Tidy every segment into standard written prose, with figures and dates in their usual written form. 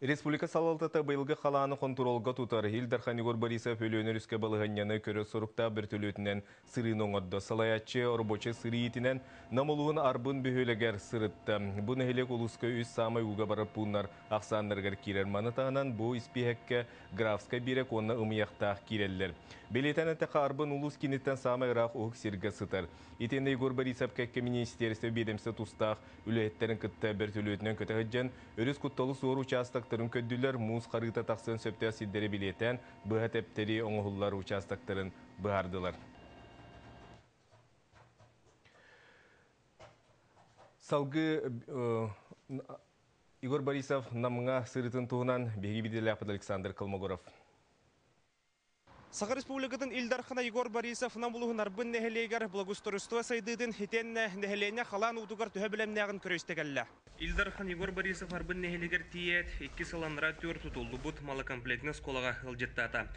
Республика салалтата быйылгы халааны хонтуруолга тутар. Ил Дархан Егор Борисов Өлүөнэ өрүскэ балаһыанньаны көрөр соруктаах бөртөлүөтүнэн сырыыны оҥордо. Салайааччы оробуочай сырыы иитинэн Нам улууһун Арбын бөһүөлэгэр сырытта. Бу нэһилиэк улууска үс саамай ууга барар пууннар ахсааннарыгар киирэр. Маны таһынан бу испииһэккэ Графскай биэрэк уонна Ымыйахтаах киирэллэр. Бэлиэтээн эттэххэ, Арбын улуус кииниттэн саамай ыраах уһук сиргэ сытар. Итиэннэ Егор Борисов кэккэ министиэристибэ биэдэмсэ тустаах үлэһиттэрин кытта бөртөлүөтүнэн көтө сылдьан, өрүс кутталы суор учаастактарын көрдүлэр, муус харыыта тахсыан сөптөөх сирдэри билиэтээн, быһа тэптэрии оҥоһуллар учаастактарын быһаардылар. Салгыы Егор Борисов Намҥа сырыытын туһунан биһиги бидэлээхпит Александр Колмогоров. Саха Республикатын Ил Дархана Егор Борисов Нам улууһун Арбын нэһилиэгэр благоустройство сайдыытын итиэннэ нэһилиэнньэ халаан уутугар төһө бэлэмнээҕин көрө-истэ кэллэ. Ил Дархан Егор Борисов Арбын нэһилиэгэр тиийээт, икки сыл анараа түөрт тутуллубут малокомплектнай оскуолаҕа ыалдьыттаата.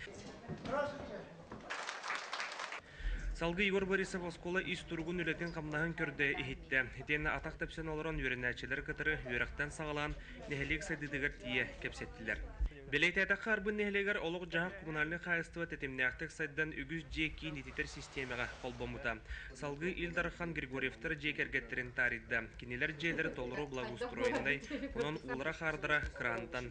Салгыы Егор Борисов оскуола ис туругун үлэтин-хамнаһын көрдө, иһиттэ. Итиэннэ атах тэпсэн олорон үөрэнээччилэри кытары үөрэхтэн саҕалаан нэһилиэк сайдыытыгар тиийэ кэпсэттилэр. Бэлиэтээтэххэ, Арбын нэһилиэгэр олох-дьаһах коммунальнай хаһаайыстыба тэтимнээхтик сайдан үгүс дьиэ киин ититэр систиэмэҕэ холбоммута. Салгыы Ил Дархан Григорьевтар дьиэ кэргэттэрин таарыйда. Кинилэр дьиэлэрэ толору благоустроеннай, онон уулара-хаардара кыраантан.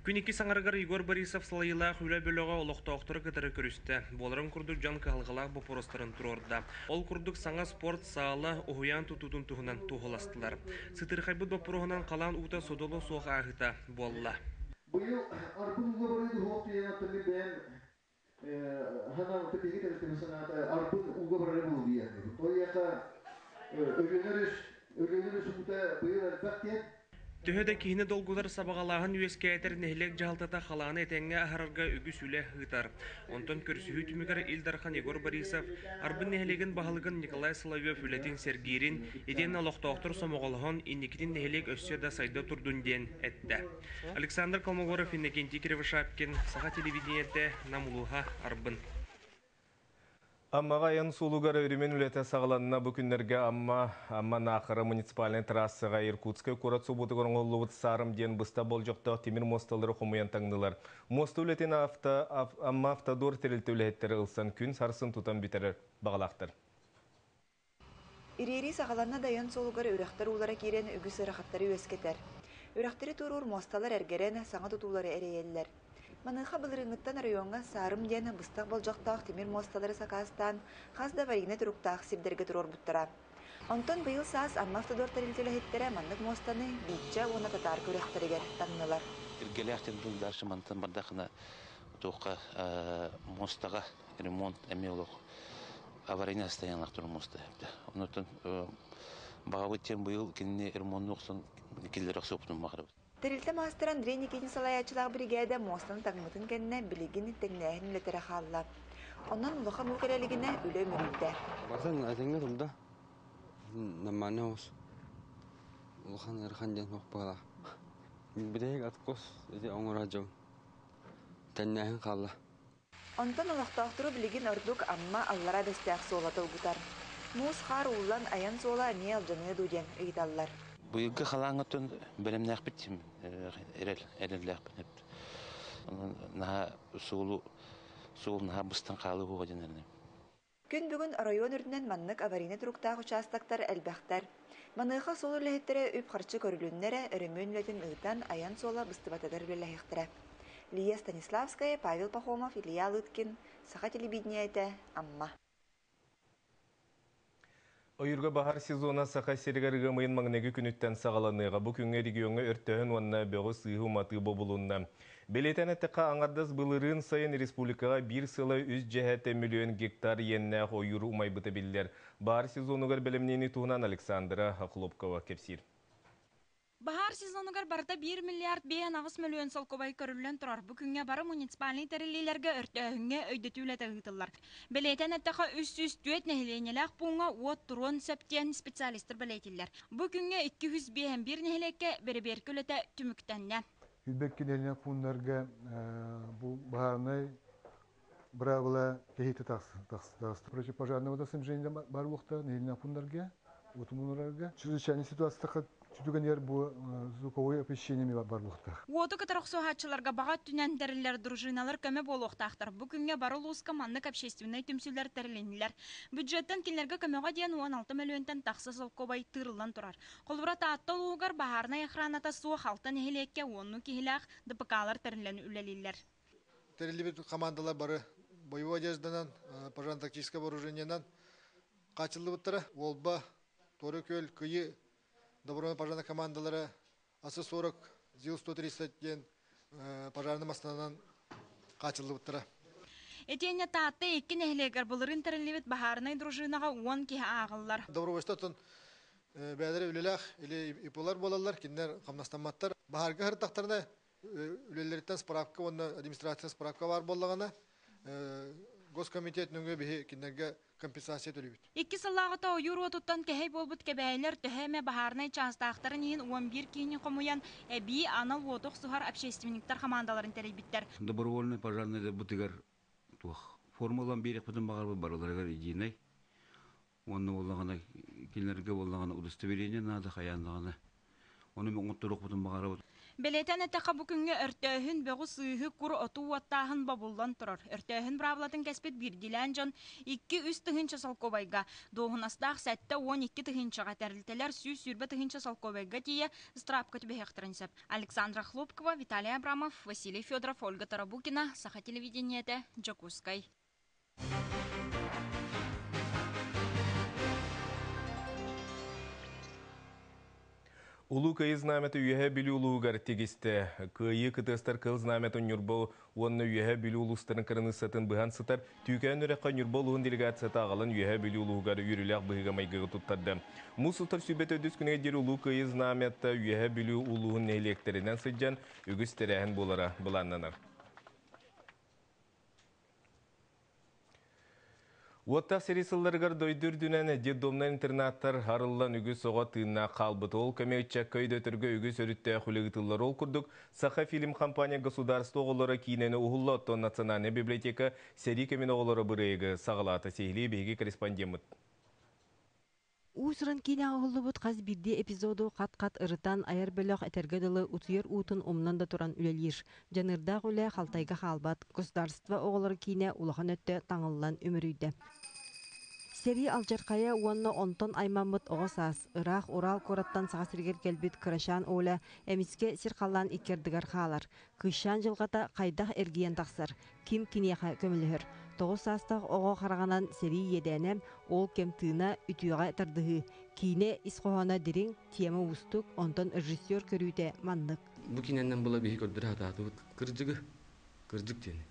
Күн иккис аҥарыгар Егор Борисов салайыылаах үлэ бөлөҕө олохтоохтору кытары көрүстэ. Буоларын курдук дьон кыһалҕалаах боппуруостарын туруорда. Ол курдук саҥа спорт саала, уһуйаан тутуутун туһунан туоһуластылар. Сытыырхайбыт боппуруоһунан халаан уута содулу суох ааһыыта буолла. Быйыл Арбын ууга барыы дуһуох тиийэн оттон бэйэм санаабыта биһиги тэрилтэбит санаата Арбын ууга барара буолуо диэн. Ол Өлүөнэ өрүс Өлүөнэ өрүс уута быйыл элбэх диэн. Төһө да киһини долгутар сабаҕалааһын үөскээтэр, нэһилиэк дьаһалтата халааны этэҥҥэ аһарарга үгүс үлэ ыытар. Онтон көрсүһүү түмүгэр Ил Дархан Егор Борисов Арбын нэһилиэгин баһылыгын Николай Соловьев үлэтин сэргиирин, итиэннэ олохтоохтор сомоҕолоһон, инникитин нэһилиэк өссө да сайда турдун диэн эттэ. Александр Колмогоров, Иннокентий Кривошапкин, Саха телевидениетэ, Нам улууһа, Арбын. Аммаҕа айан суолугар өрүмүн үлэтэ саҕаланна. Бу күннэргэ Амма, Амма Наахара муниципальнай трассаҕа Иркутскай куорат субуутугар оҥоһуллубут Саарым диэн быстах болдьохтоох тимир муосталары хомуйан таҥнылар. Муоста үлэтин авто, Амма Автодор тэрилтэ үлэһиттэрэ ылсан күн сарсын тутан бүтэрэр баҕалаахтар. Ириэрии саҕаланна да айан суолугар үрэхтэр уулара киирэн үгүс ыарахаттары үөскэтэр. Үрэхтэри туоруур муосталар эргэрэн, саҥа тутуулары эрэйэллэр. Маныаха былырыыҥҥыттан оройуоҥҥа Саарым диэн быстах болдьохтоох тимир муосталары сакаастаан, хас да аварийнай туруктаах сирдэргэ туруорбуттара. Онтон быйыл саас Амма Автодор тэрилтэ үлэһиттэрэ маннык муостаны Бииччэ уонна Татаарка үрэхтэригэр таҥнылар. Тиргэлээх тирдил дальше мантан бардахына туохха муостаҕа ремонт эмиэ олох аварийный состояниелаах турар муоста Онуттан баҕабыт диэн быйыл кинини ремонтну охсон киллэрэ охсуохпутун баҕарабыт. Тэрилтэ маастара Андрей Никитин салайааччылаах биригээдэ муостаны таҥмытын кэннэ билигин тэҥнээһин үлэтэрэ хаалла. Онон улахан уу кэлэ илигинэ үлэ үмүрүйдэ. Барытын этэҥҥэ турда. Нормально оҕус. Улахан ыарахан диэн суох быһыылаах. Бүтэһик откос ити оҥоро дьон. Тэҥнээһин хаалла. Онтон олохтоохтору билигин ордук Амма Аллараа Бэстээх суола долгутар. Муус-хаар ууллан айан суола эмиэ алдьаныа дуу диэн ыйыталлар. Быйылгы халааҥҥыттан бэлэмнээхпит эрэл эрэллээхпин наһаа суолу суол наһаа быстан хаалыы уоҕа диэн эрэнэбин. Күн бүгүн оройуон үрдүнэн маннык аварийнай туруктаах учаастактар элбэхтэр. Маныаха суол үлэһиттэрэ үп-харчы көрүлүннэ эрэ, өрөмүөн үлэтин ыытан, айан суола быстыбатыгар үлэлэһиэхтэрэ. Лия Станиславская, Павел Пахомов, Илья Лыткин, Саха телевидениетэ, Амма. Ойуурга баһар сезона Саха сиригэр ыам ыйын маҥнайгы күнүттэн саҕаланыаҕа. Бу күҥҥэ региоҥҥа өртөөһүн уонна бөҕү-сыыһы уматыы бобулунна. Бэлиэтээн эттэххэ, аҥардас былырыын сайын республикаҕа биир сыла үс дьэһэтэ миллион гектар иэннээх ойуур умайбыта биллэр. Баһаар сезонугар бэлэмнэнии туһунан Александра Охлопкова кэпсиир. Баһаар сезонугар барыта 1 миллиард 58 мөлүйүөн солкуобай көрүллэн турар. Бу күҥҥэ бары муниципальнай тэриллиилэргэ өртөөһүҥҥэ өйдөтүү үлэтэ ыытыллар. Бэлиэтээн эттэххэ, 304 нэһилиэнньэлээх пууҥҥа уот туруон сөп диэн специалистар бэлиэтииллэр. Бу күҥҥэ 251 нэһилиэккэ бэрэбиэркэ үлэтэ түмүктэннэ. 22 нэһилиэнньэлээх пууннарга бу баһаарынай быраабыла кэһиитэ тахса. Противопожарное водоснабжение бар уохта нэһилиэнньэлээх пууннарга. Утумунурарга чрезвычайный ситуацияга түгэнигэр бу звуковой оповещение бар буолуохтаах. Уоту кытары охсуһааччыларга баҕа өттүнэн тэриллэр дружиналар көмө буолуохтаахтар. Бу күҥҥэ бары улууска маннык общественнай түмсүүлэр тэрилиннилэр. Бюджеттан кинилэргэ көмөҕө диэн 16 мөлүйүөнтэн тахса солкуобай тыырыллан турар. Холобура, Таатта улууһугар баһаарынай охраната суох алта нэһилиэккэ уоннуу киһилээх ДПК-лар тэриллэн үлэлииллэр. Тэриллибит командалар бары боевой одежданан, пожарно-тактическое вооружениенан хааччыллыбыттара. Уолба, Туора Күөл, Кыйы добровольно пожарная командалара АС-40, ЗИЛ-130 диэн пожарный массыынанан хааччыллыбыттара. Итиэннэ Таатта икки нэһилиэгэр былырыын тэриллибит баһаарынай дружинаҕа 10 киһи ааҕыллар. Добровольство бэйэлэрэ үлэлээх или ИП-лар буолаллар, кинилэр хамнастамматтар. Баһаарга сырыттахтарына үлэлэриттэн справка уонна администрация справка баар буоллаҕына, госкомитет нөҥүө биһи кинилэргэ компенсация төлүүбүт. Икки сыллааҕыта ойуур уотуттан кэһэй буолбут кэбээйилэр төһө эмэ баһаарынай чаастаахтарын иһин 11 киһини хомуйан, эбии анал уоту охсуһар общественниктар хамаандаларын тэрийбиттэр. Добровольный пожарный бытыгар туох формулан биэриэхпитин баҕарбыт барыларыгар единый. Уонна буоллаҕына кинилэргэ буоллаҕына удостоверение наада хайаан даҕаны. Ону оҥотторуохпутун баҕарабыт. Бэлиэтээн эттэххэ, бу күҥҥэ өртөөһүн, бөҕү сыыһы, кур оту уоттааһын бобуллан турар. Өртөөһүн быраабылатын кэспит биирдиилээн дьон 2-3 тыһыынча солкуобайга, дуоһунастаах 72 тыһыынчаҕа, тэрилтэлэр 120 тыһыынча солкуобайга тиийэ ыстыраапка түбэһиэхтэрин сөп. Александра Хлопкова, Виталий Абрамов, Василий Федоров, Ольга Тарабукина, Саха телевидениетэ, Дьокуускай. Улуу Кыайыы знамята Үөһээ Бүлүү улууһугар тигистэ. Кыайыы кытыастар кыл знамятын Ньурба уонна Үөһээ Бүлүү улуустарын кыраныыссатын быһан сытар Түүкээн үрэххэ Ньурба улууһун делегацията аҕалан Үөһээ Бүлүү улууһугар үөрүүлээх быһыыга-майгыга туттарда. Муус устар сүүрбэ төрдүс күнүгэр диэри Улуу Кыайыы знамята Үөһээ Бүлүү улууһун нэһилиэктэринэн сылдьан үгүс тэрээһин буолара былааннанар. Уоттаах сэрии сылларыгар дойду үрдүнэн детдомнар интернаттар арыллан үгүс оҕо тыыннаах хаалбыт. Ол кэми ыччакка өйдөтөргө үгүс өрүттээх үлэ ыытыллар. Ол курдук, Саха фильм компания государство оҕолоро киинэни уһулла, оттон Национальная библиотека сэрии кэмин оҕолоро бырайыагы саҕалаата. Сиһилии биһиги корреспондеммыт. Уус-уран киинэҕэ уһуллубут хас биирдии эпизоду хат-хат ырытан, айар бөлөх этэргэ дылы утуйар уутун умнан да туран үлэлиир. Дьаныардаах үлэ халтайга хаалбат, государство оҕолоро киинэ улахан өттө таҥыллан үмүрүйдэ. Сэрии алдьархайа уонна онтон аймаммыт оҕо саас, ыраах Урал куораттан Саха сиригэр кэлбит кырачаан Оля эмискэ сир-халлаан икки ардыгар хаалар. Кыысчаан дьылҕата хайдах эргийэн тахсар, ким киниэхэ көмөлөһөр? 9 саастаах оҕо хараҕынан сэрии иэдээнэ, ол кэм тыына, үтүөҕэ тардыһыы. Киинэ ис хоһооно дириҥ, тиэмэ уустук, онтон режиссер көрүүтэ маннык. Бу киинэннэн була биһи көрдөрө сатаатыбыт. Кырдьыгы, кырдьык диэни.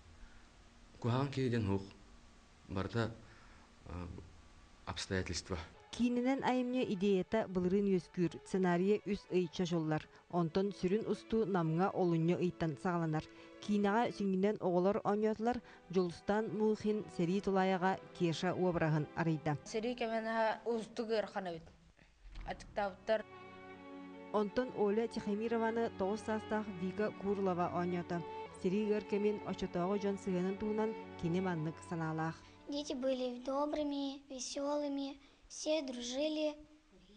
Куһаҕан киһи диэн суох. Барыта обстоятельства. Киинэнэн айымньы идеята былырыын үөскүүр, сценарийа үс ый чочуллар. Онтон сүрүн устуу Намҥа олунньу ыйтан саҕаланар. Киинэҕэ сүнньүнэн оҕолор оонньоотулар, Дьулустаан Мухин сэрии тулаайаҕа Кеша уобараһын арыйда. Сэрии кэмэ уустук ыарахан эбит. Аччыктаабыттар. Онтон Оля Тихомированы 9 саастаах Вика Курлова оонньоото. Сэрии ыар кэмин оччотооҕу дьон сыһыанын туһунан кини маннык санаалаах. Дети были добрыми, веселыми, все дружили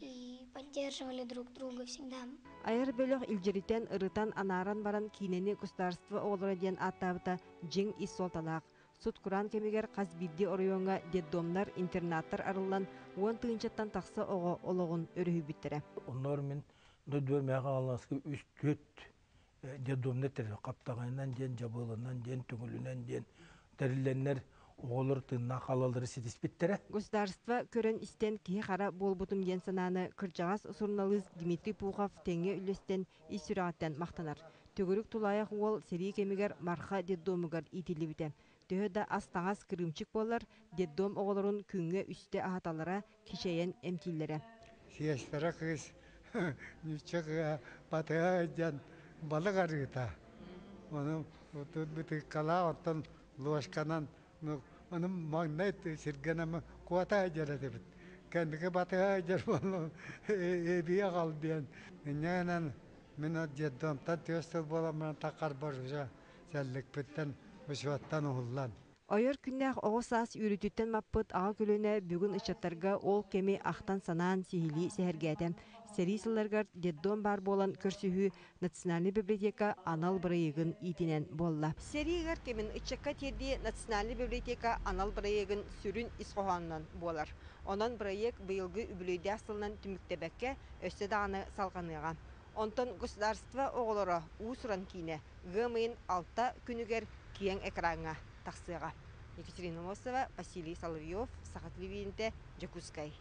и поддерживали друг друга всегда. Айар бөлөх илдьиритэн, ырытан, анааран баран киинэни государство оҕолоро диэн ааттаабыта дьиҥ ис суолталаах. Сут-кураан кэмигэр хас биирдии оройуоҥҥа детдомнар, интернаттар арыллан 10 тыһыынчаттан тахса оҕо олоҕун өрүһүйбүттэрэ. Онноор мин дойдубар мээхэ аласка үс түөрт детдомнар тэрил Хаптаҕайынан диэн, Дьабыылынан диэн, Түҥүлүнэн диэн тэриллэннэр оҕолор тыыннаах хаалаллары ситиспиттэрэ. Государство көрөн-истэн киһи-хара буолбутум диэн санааны кырдьаҕас суруналыыс Дмитрий Пухов тэҥҥэ үллэстэн ис сүрэҕиттэн махтанар. Төгүрүк тулаайах уол сэрии кэмигэр Марха детдомугар иитиллибитэ. Төһө да ас-таҥас кырыымчык буоллар, детдом оҕолорун күҥҥэ үстэ аһаталлара, кичэйэн эмтииллэрэ. Сиэстэрэ кыыс нуучча кыыһа батыһа сылдьан балык арыыта. Ону бытыыккалаах оттон ложканан ону маҥнай сиргэнэн куота сылдьар этибит. Кэнники батыһа сылдьар буоллум эбии аҕал диэн. Инньэ гынан мин детдомтан 4 сыл буолан баран таххарбар уже сэлликпиттэн учуоттан уһуллан. Ойор күннээх оҕо саас үөрүүтүттэн маппыт аҕа көлүөнэ бүгүн ыччаттарга ол кэми ахтан-санаан сиһилии сэһэргээтэ. Сэрии сылларыгар детдом баар буолан көрсүһүү Национальнай библиотека анал бырайыагын иитинэн буолла. Сэрии ыар кэмин ыччакка тиэрдии Национальнай библиотека анал бырайыагын сүрүн ис хоһоонунан буолар. Онон бырайыак быйылгы үбүлүөйдээх сылынан түмүктэбэккэ, өссө даҕаны салҕаныаҕа. Онтон Государство оҕолоро уус-уран киинэ ыам ыйын алта күнүгэр киэҥ экраҥҥа тахсыаҕа. Екатерина Мосова, Василий Соловьев, Саха телевидениетэ, Дьокуускай.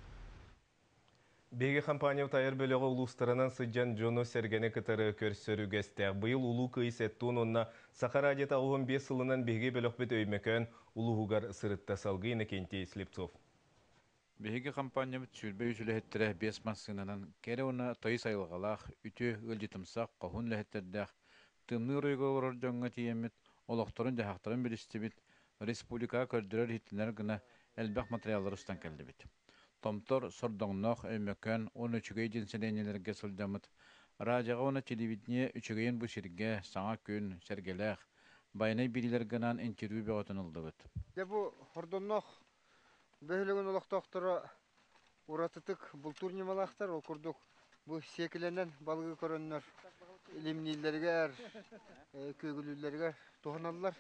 Биһиги компаниябыт айар бөлөҕө улуустарынан сылдьан дьону-сэргэни кытары көрсөр үгэстээх. Быйыл Улуу Кыайыы сэттэ уонна Саха радиота 85 сылынан биһиги бөлөхпүт Өймөкөөн улууһугар сырытта. Салгыы Иннокентий Слепцов. Биһиги хампаанньабыт 23 үлэһиттэрэ биэс массыынанан кэрэ уонна тыйыс айылҕалаах, үтүө, ыалдьытымсах, хоһуун үлэһиттэрдээх, тымныы оройугар олорор дьоҥҥо тиийэммит, олохторун-дьаһахтарын билистибит, республикаҕа көрдөрөр-иһитиннэрэр гына элбэх матырыйааллары устан кэллибит. Томтор, Сордоҥноох, Өймөкөөн уонна Үчүгэй диэн сэлиэнньэлэргэ сылдьаммыт, радиоҕа уонна телевидение үчүгэйин бу сиргэ, саҥа күн, сэргэлээх, байанай биэриилэргэ анаан интервью бөҕөтүн ыллыбыт. Дьэ бу Хордонноох Бөһүөлэгин олохтоохторо уратытык бултуур ньымалаахтар. Ол курдук бу сиэкилэнэн балыгы көрөннөр илимнииллэригэр, күөгүлүүллэригэр туһаналлар.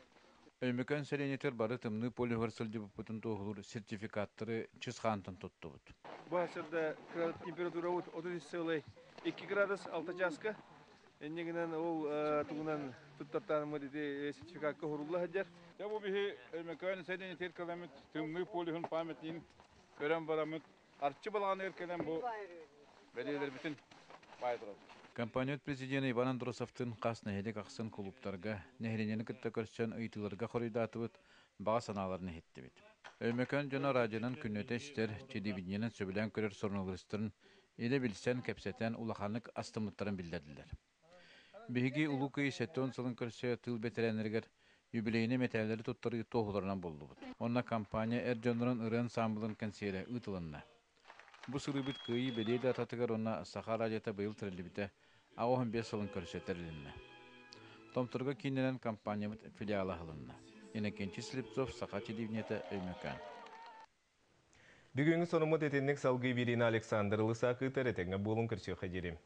Өймөкөөн сэлиэнньэтигэр бары тымныы полюһугар сылдьыбыппытын туоһулуур сертификаттары Чысхаантан туттубут. Бу сырда температурабыт 33,2 градус 6 чааска. Инньэ гынан ол тугунан туттартааныммыт ити сертификакка уһурулла сылдьар. Дьэ бу биһи Өймөкөөн сэлиэнньэтигэр кэлэммит тымныы полюһун памятнигын көрөн бараммыт Арчы балаҕаныгар кэлэн бу бэлиэлэрбитин баай турабыт. Компания президенэ Иван Андросовтыын хас нэһилиэк ахсын кулууптарга, нэһилиэнньэни кытта көрсөн ыйытыыларга хоруйдаатыбыт, баҕа санааларын иһиттибит. Өймөкөөн дьоно радионан күннэтэ истэр, телевидениенэн сөбүлээн көрөр суруналыыстарын илэ билсэн, кэпсэтэн улаханнык астыммыттарын биллэрдилэр. Биһиги Улуу Кыайыы 70 сылын көрсө тыыл бэтэрээннэригэр юбилейнай мэтээллэри туттарыы туоһуларынан буллубут. Онно компания эр дьоннорун ырыа ансаамбылын кэнсиэрэ ыытылынна. Бу сырыыбыт Кыайыы бэлиэ дататыгар уонна Саха радиота быйыл тэриллибитэ 85 сылын көрсө тэрилиннэ. Томторго кииннэнэн компаниябыт филиала аһылынна. Иннокентий Слепцов, Саха телевидениетэ, Өймөкөөн. Бүгүҥҥү сонуммут итинник салгыы биэриини Александр Лысак ыытар этэҥҥэ буолун көрсүөххэ диэри.